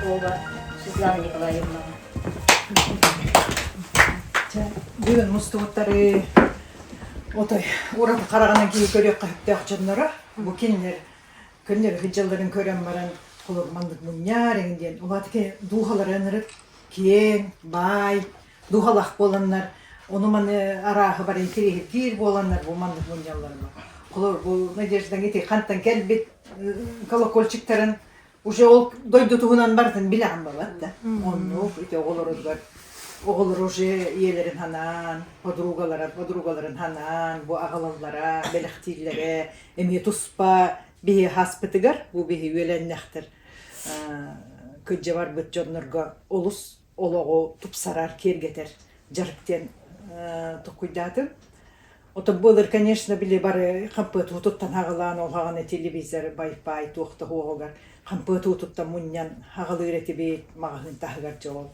Попова Светлана Николаевна. Бүгүн мустубуттары отой ураты хараҕынан киһи көрүөххэ сөптөөх дьонноро. Бу кинилэр көннөрү сылдьалларын көрөн баран холобур маннык мунньаар эҥин диэн улаатыки дууһалара ынырык киэҥ, баай, дууһалаах буоланнар ону-маны арааһы бары интириэһиргиир буоланнар бу маннык мунньаллар. Холобур бу Надеждаҥ ити хантан кэлбит колокольчиктарын уже ол дойду туһунан барытын билэҕин балат да. Оннук ити оҕолоругар оҕолор уже ийэлэрин ханаан, подругаларын, подругаларын ханаан бу аҕалаллара, бэлэхтииллэрэ эмиэ туспа биһи хаспытыгар бу биһи үөлэннэхтэр кыдьа барбыт дьоннорго олус олоҕу тупсарар, киэргэтэр дьарык диэн толкуйдаатым. Ото былыр, конечно, били бары хампыат уутуттан хаҕылаан ол хаҕана телевизор, вай-фай туох да уоҕугар хампыат уутуттан мунньан хаҕалыыр этибит маҕаһыын таһыгар дьэ ол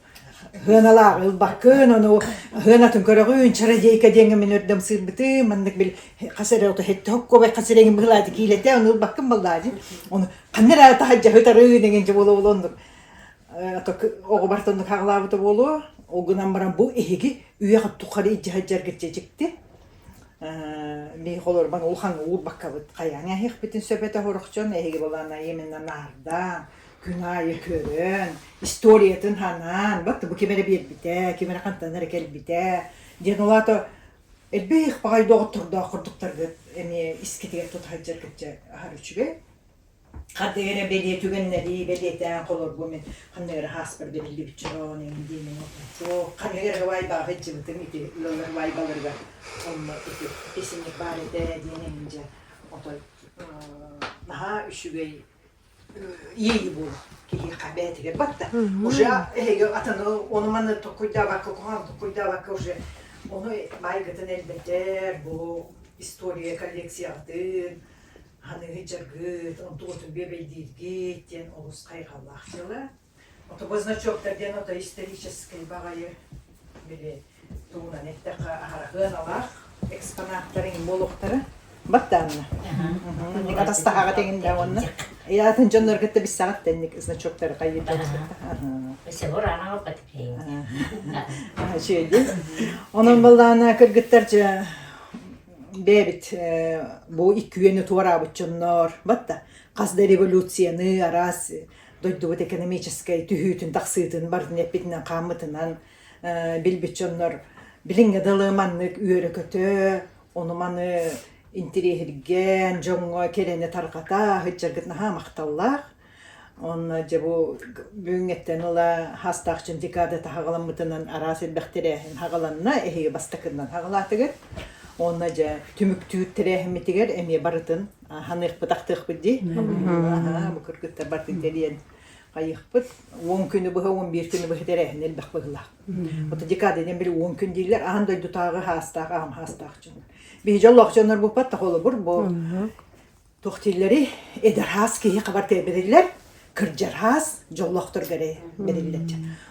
Хыаналааҕы ылбаккын, ону хыанатын көрөҕүн, чародейка диэҥҥэ мин өрдөм сыырбытым, маннык били хас эрэ ото хетте хоккуобай хас эрэҥин быһылааты киилэтэ, ону ылбаккын баллаадьы. Ону ханна эрэ таһырдьа ытарын эҥин дьэ буола буола оннук оҕо барыта оннук хаҕылаабыта буолуо. Ол гынан баран бу эһиги үйэҕит тухары илдьэ сылдьаргыт дьэ дьикти. Мин холорбан улахан уурбаккабыт хайаан эһиэхпитин сөп этэ хорохчон эһиги балаана именно наардаан күн аайы көрөн, историятын ханаан, бат бу ким эрэ биэрбитэ, ким эрэ хантан эрэ кэлбитэ диэн ол аата элбэх баҕайы доҕоттордоох курдуктаргыт эмиэ искитигэр тута сылдьаргыт дьэ аһар үчүгэй. Ханнык эрэ бэлиэ түгэннэри бэлиэтээн холорбу мин ханнык эрэ хааспар бэриллибит дьон эҥин диэмин отончуок ханнык эрэ вайбаҕа сылдьыбытым ити ыаллар вайбаларыгар онно ити песенник баар этэ диэн эҥин дьэ отой наһаа үчүгэй иэйии буолар киһиэхэ бэйэтигэр батта уже эһиги атыны ону маны токкуйдаабакка куһаҕан токкуйдаабакка уже ону баайгытын элбэтэр бу история коллекцияҕытын ханыыһы дьаргыт онтугутун биэбэйдииргит диэн олус хайҕаллаах дьыала Ото бу значоктар диэн ото историческай баҕайы били тугунан эттэххэ аһара сыаналаах экспонаттар иҥин буолуохтара. Баттаанна. Инник атастаһаҕа тэҥин да уонна атын дьоннор кытта билсэҕит тэнник значоктары хайыырда Үчүгэй Онон баллаана кыргыттар дьэ бэйэбит бу икки үйэни туораабыт дьоннор батта хас да революцияны араас дойдубут экономическай түһүүтүн-тахсыытын барытын эппитинэн-хааммытынан билбит дьоннор билиҥҥэ дылы маннык үөрэ-көтө, ону-маны интириэһиргээн дьоҥҥо кэрэни тарҕата сылдьаргыт наһаа махталлаах. Онно дьэ бу бүгүҥҥэттэн ыла хастаах дьон декада таһаҕаламмытынан араас элбэх тэрээһин хаҕаланна, эһиги бастакыннан хаҕалаатыгыт. Уонна дьэ түмүктүүр тэрээһиммитигэр эмиэ барытын ханыахпыт ахтыахпыт дии. Бу кыргыттар барытын тэрийэн хайыахпыт. Уон күнү быһа, 11 күнү быһа тэрээһин элбэх быһыылаах. Ото декада диэн били уон күн дииллэр, аан дойдутааҕы хаастаах, аҕам хаастаах дьоннор. Биһи дьоллоох дьоннор буппат да холобур бу туох дииллэрий эдэр хаас киһи хабар бэриллэр, кырдьар хаас дьоллоохторго эрэ бэриллэр.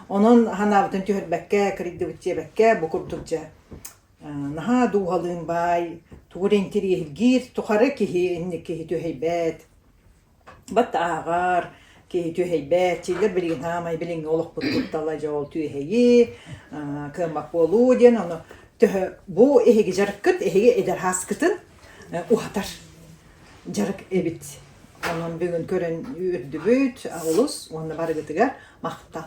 Онон ханаабытын түһэрбэккэ, кырыйдыбыт диэбэккэ, бу курдук дьэ наһаа дууһалыын баай, тугу эрэ интириэһиргиир тухары киһи инник киһи түһэйбэт. Бат ааҕар, киһи түһэйбэт. Чийлэр билигин хаамай билиҥҥи олохпут куттала дьэ ол түөһэйии, кыаммат буолуу диэн ону төһө бу эһиги дьарыккыт, эһиги эдэр хааскытын уһатар дьарык эбит. Онон бүгүн көрөн үөрдүбүт олус уонна барыгытыгар махтал.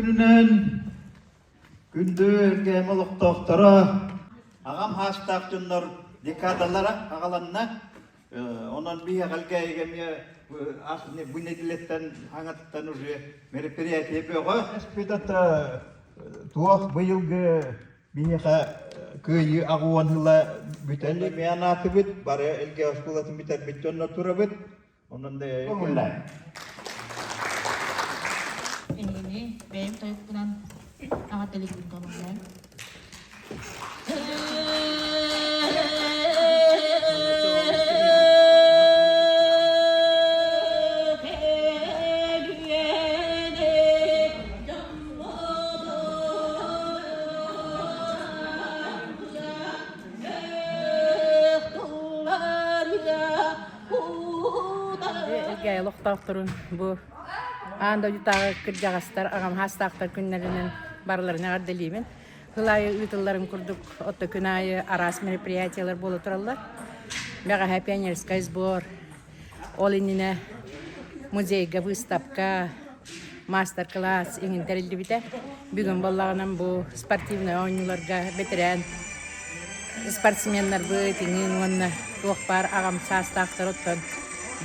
күнүнэн күндү Элгээм олохтоохторо, аҕам хаастаах дьоннор декадалара аҕаланна. Онон биһиэхэ Элгээйигэ эмиэ бу нэдиэлэттэн хаҥаттан уже мероприятие бөҕө. Эспит туох быйылгы биһиэхэ кыайыы аҕуон ыла бүтэн эмиэ анаатыбыт, бары Элгээ оскуолатын бүтэрбит дьонно турабыт. Онон да Эһигини бэйэм тойукпунан аҕа телефон командаан. Элгээйи олохтоохторун бу аан дойдутааҕы кырдьаҕастар аҕам хаастаахтар күннэринэн барыларын эҕэрдэлиибин. Сыл аайы ыытылларын курдук отто күн аайы араас мероприятиелар буола тураллар. Бэҕэһээ пионерскай сбор, ол иннинэ музейга выставка, маастар-кылаас иҥин тэриллибитэ. Бүгүн буоллаҕынан бу спортивнай оонньууларга бэтэрээн спортсменнарбыт иҥин уонна туох баар аҕам саастаахтар оттон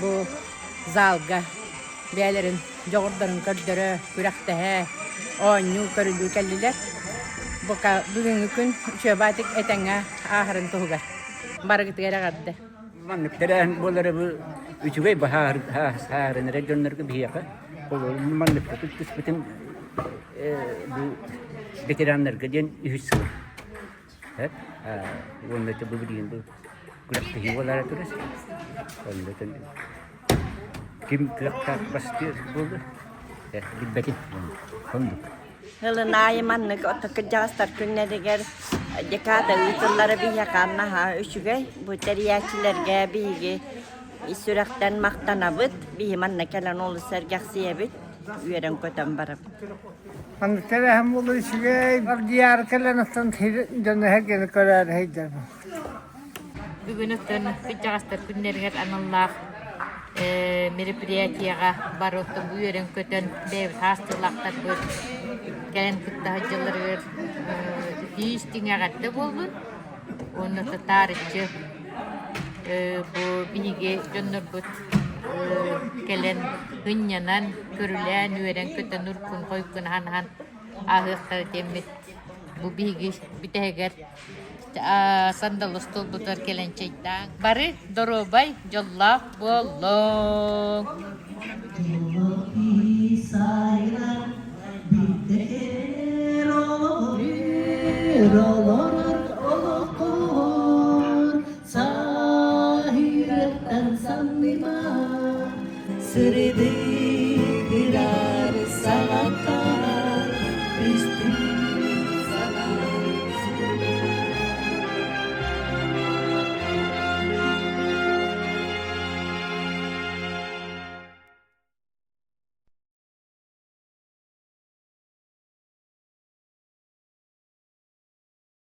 бу залга бэйэлэрин дьоҕурдарын көрдөрө, күрэхтэһэ, оонньуу, көрүлүү кэллилэр. Бука бүгүҥҥү күн үчүгэйдик этэҥҥэ ааһарын туһугар барыгытыгар эҕэрдэ. Маннык тэрээһин буолара бу үчүгэй баһаар саарын эрэ дьоннорго биһиэхэ манныкка кыттыспытым бу ветераннарга диэн үһүс сыл. Уонна бу билигин бу күрэхтэһии буолара турар. Онно ким кыахтаах бастыыр буолла билбэтим. Оннук. Һылын аайы маннык ото кырдьаҕастар күннэригэр декада ыытыллара биһиэхэ наһаа үчүгэй. Бу тэрийээччилэргэ биһиги ис сүрэхтэн махтанабыт. Биһи манна кэлэн олус сэргэхсийэбит, үөрэн-көтөн барабыт. Маннык тэрээһин буолла үчүгэй. Ардыйаары кэлэн оттон дьону эһэргэни көрөөрү сылдьабын. Бүгүн оттон кырдьаҕастар күннэригэр аналлаах мероприятиеҕа бары оттон үөрэн-көтөн бэйэбит хаастыылаахтарбыт кэлэн кытта сылдьалларыгар итии-истиҥ эҕэрдэ буоллун уонна татаарыччы бу биһиги дьоннорбут кэлэн ынньанан, көрүлээн, үөрэн-көтөн уркун-хойкун аһан-аһан ааһыахтара диэммит бу биһиги бүтэһигэр сандал остуолбутугар кэлэн чэйдээҥ. Бары доруобай, дьоллоох буоллуҥ! Сырдык.